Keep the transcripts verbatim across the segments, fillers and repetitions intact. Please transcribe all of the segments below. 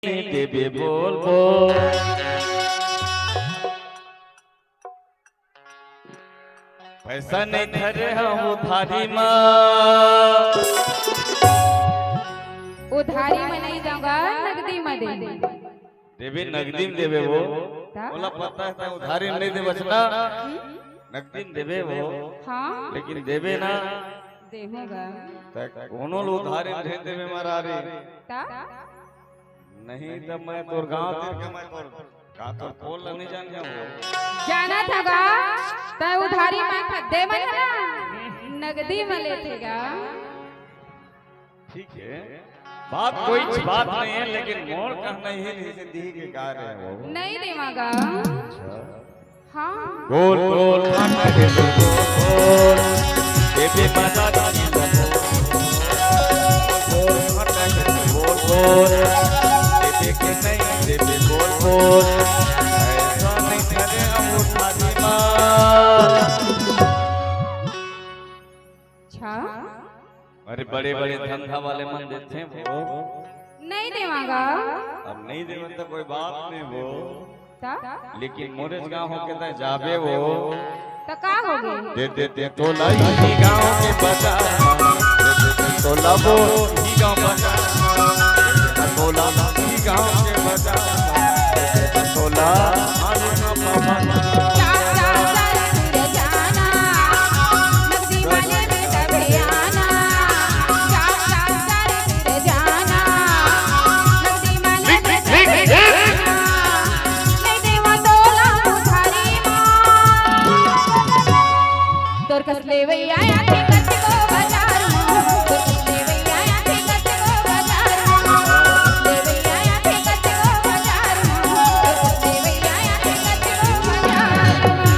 देबे बोल बोल। पैसा नहीं धरे हंव उधारी मा। उधारी मा नहीं दंव गा, नगदी मा दे। देबे, नगदी मा देबे वो। त? ओला पता हे, तैं उधारी मा नहीं देबस ना। हम्म? नगदी मा देबे वो। हाँ। लेकिन देबे ना। देहूँ गा। त कोनो ला उधारी मा नहीं देबे मरारी। त? नहीं त मैं तोर गांव तीर के मैं तोर का तोर पोल ला नहीं जान जाऊं। जानत हंव गा, तैं उधारी मांगत दे मन ना, नगदी मा लेथे गा। ठीक है, बात कोई बात नहीं है, लेकिन मोर कहना ये नहीं से दी के गा रहे हो। नहीं देवां गा। अच्छा। हाँ। गोल गोल भाटा के गोल गोल, देबे माता रानी ला बोल बोल। गोल भाटा के गोल गोल, देबे के नहीं देबे बोल बोल। पैसा नहीं धरे हंव उधारी मा। अच्छा। अरे, बड़े-बड़े धंधा वाले मन देथे वो। नहीं देवां गा। अब नहीं देवे त कोई बात नहीं वो। त? लेकिन मोरेच गांव होके तैं जाबे वो। त का होगे? दे देते तोला इही गांव के बाजार, दे देते तोला वो इही गांव बाजार, दे देते तोला इही गांव के बाजार, दे देते तोला हमारे गांव बाजार। तोर कस लेवइया आथे कतको बाजार म, तोर कस लेवइया आथे कतको बाजार म, लेवइया आथे कतको बाजार म, तोर कस लेवइया आथे कतको बाजार म।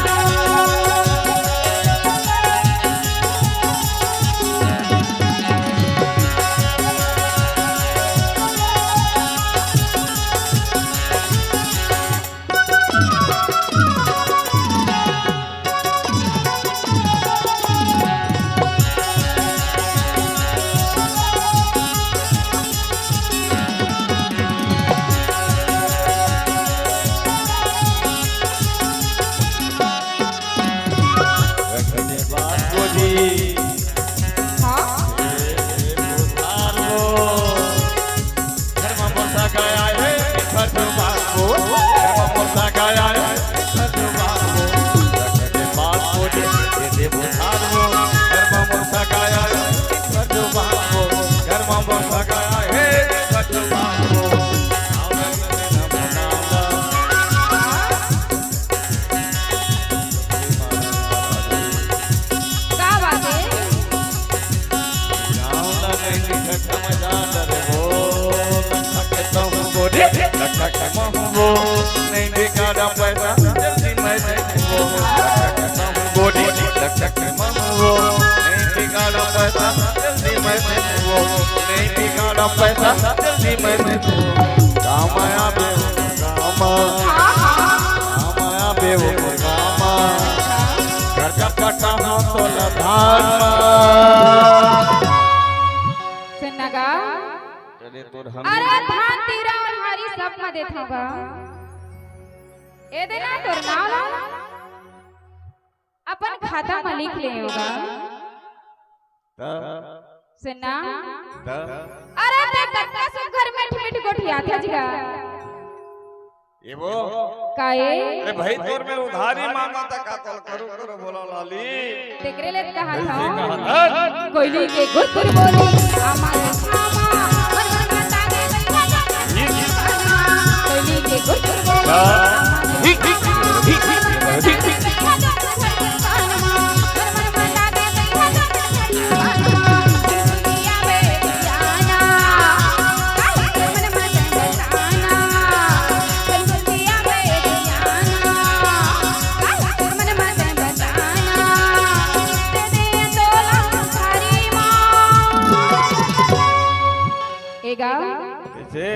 रखने बात को जी। हाँ? ए, ए, उधार हो। घर मा मोर सगा आए हे, घर मा बाबू। घर मा मोर सगा आए हे, घर मा बाबू। रखने बात को जी, दे दे उधार हो। घर मा मोर सगा आए हे, घर मा बाबू। घर मा मोर सगा आए हे, घर मा बाबू। का बात हे? पैसा जल्दी मैं दे दूँ। काम आबे वो काम, हाँ, हाँ। काम आबे वो काम। घर का पटा हो तो लधार। सुन ना गा। चले तोर हम अरे धान तीरा ओन्हारी सब म देथंव गा। ए दे ना तोर नाव ला। अपन खाता म लिख ले होगा। त? सुन ना। त? अरे तैं कतका सुघर मीठ मीठ गोठियाथस गा। ए वो? का ए? अरे भाई, तोर मेर उधारी मांगत हंव, का तोला करू करू बोला लाली। तेकरे ले त कहा था। कोयली के गुर गुर बोली, आमा रे आमा, मन मन माता के बैठा जा। कोयली के गुर गुर बोली, आमा रे आमा, मन मन माता के बैठा जा। ए गा? कइसे?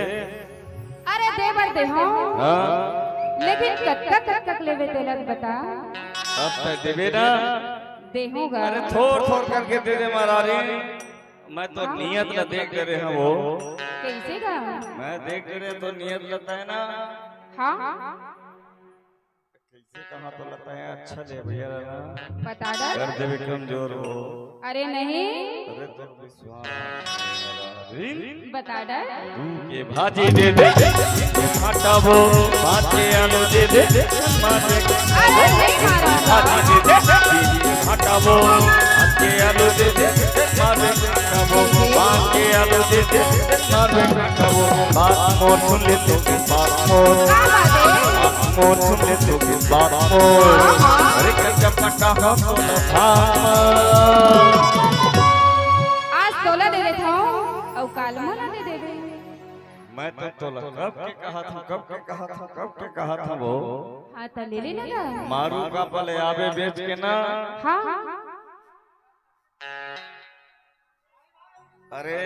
अरे दे बर दे हो। हाँ। लेकिन कतका कतका लेबे तेला बता। अब तक देबे ना। देहूँ गा। अरे थोर थोर करके दे दे मरारी। मैं तो नियत ला देख के रहे हूँ वो। कइसे गा? मैं देख रहे तो नियत लता है ना। हाँ। कइसे कहाँ तो लता है, अच्छा ले भैया ना। बता डर। कर देवे कमजोर हो। अरे नहीं। अरे तो विश्वास। बता डर। दू के भाजी दे दे, आटा वो, पाँच के आलू दे दे, मार दे। अरे नहीं मारा। भाजी दे दे, आटा वो, पाँच के आलू दे दे, मार दे। वो पाँच के आलू दे दे, मार दे। वो बात मोर सुन ले तो, बात मोर। का बात है? बात मोर सुन ले तो, बात मोर। हाँ, हाँ। अरे कल जब पटा हो तो था। आज तोला दे देत हूँ, अउ काल मोला दे देबे। मैं तो तोला कब के कहा था, कब के कहा था, कब के कहा था वो। हाँ, त ले ले ना गा। मारू का पले आबे बेच के ना। हाँ। अरे।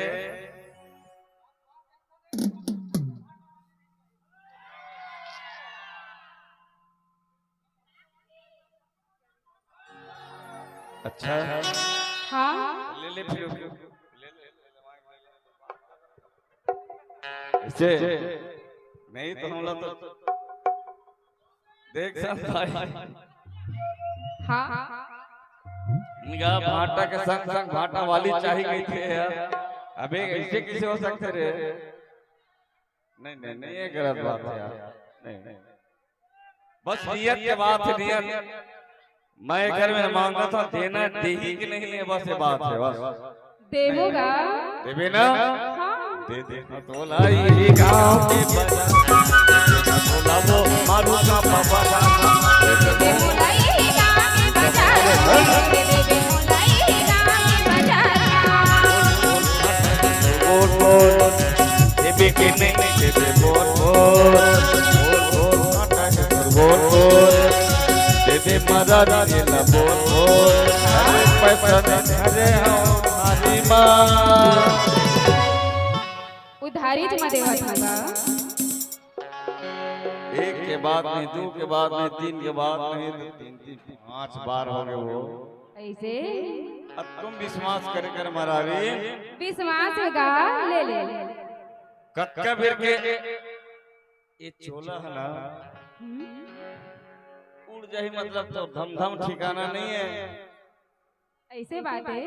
अच्छा। हाँ। ले ले फिर। ले ले। ऐसे नहीं तो हम लोग तो देख सन भाई। हाँ। इनका भाटा के संग संग भाटा वाली चाही गई थी यार। अबे ऐसे कैसे हो सकते रे? नहीं, नहीं, नहीं, ये गलत बात है यार। नहीं, नहीं। बस नियत के बात है, नियत। मैं घर में मांगा था, देना देही कि नहीं, ये बस ये बात है, बस। देबो गा। देबे ना? हाँ। दे दे। तोला ये गाँव के बजा। तोला वो मारू का बाबा। बोल, बोल। देबे के नहीं देबे, बोल, बोल। बोल, बोल। बोल, बोल। दे दे मदद के ला बोल, बोल। अरे पैसा नहीं धरे हो थारी माँ। उधारी च म देवत हंव गा। एक के बाद नहीं, दू के बाद नहीं, तीन के बाद नहीं, तो तीन, तीन, पांच बार हो गए वो। ऐसे? अब तुम विश्वास करे कर मरारी। विश्वास हे गा, ले ले। कतका बेर के ये चोला है ना, हम्म? उड़ जाही, मतलब तो धमधम ठिकाना नहीं है। ऐसे बात है।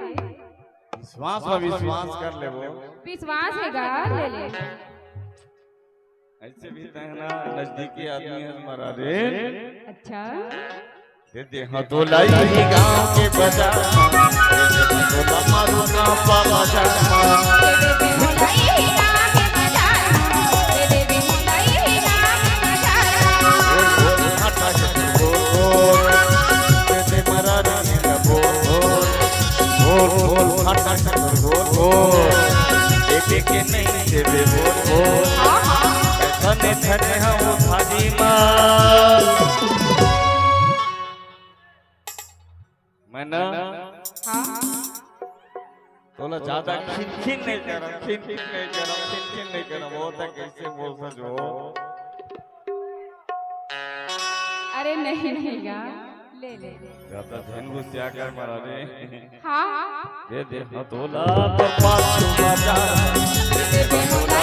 विश्वास पर विश्वास कर ले वो। विश्वास हे गा, ले ले। ऐसे भी तहना नजदीकी आदमी है हमारा रे। अच्छा। दे दे हाँ तोला ये गाँव के बजा, दे दे हाँ तोला मारू का बाबा जा। बोल, बोल, आटा के बोल, बोल। दे दे मरा रे बोल, बोल। बोल, बोल, आटा के बोल, बोल। एक, एक के नहीं देबे बोल, बोल। धने, धने हम भाजी माँ। मैं ना हाँ। तोला ज्यादा खिनखिन नहीं करम, खिनखिन नहीं करम, खिनखिन नहीं करम। वो तक कैसे बोल सजो? अरे नहीं, नहीं गा, ले ले। ज्यादा झन गुस्सा कर मरा रे। हाँ। दे दे हाँ तोला तो पाँच सौ हजार। दे दे हाँ तोला।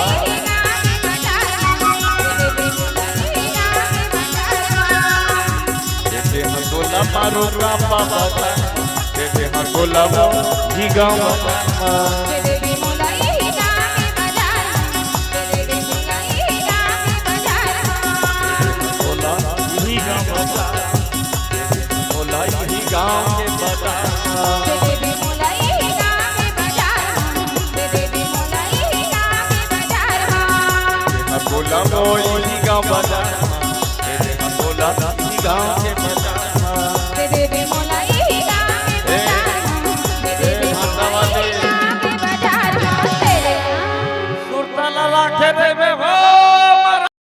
दे दे हाँ तोला मारू का बाबा। दे दे हाँ तोला वो ही गाँव। तोला इही गाँव बता, तोला इही गाँव के बता। तेहा बोला वो इही गाँव बता, तेहा बोला इही गाँव के बता।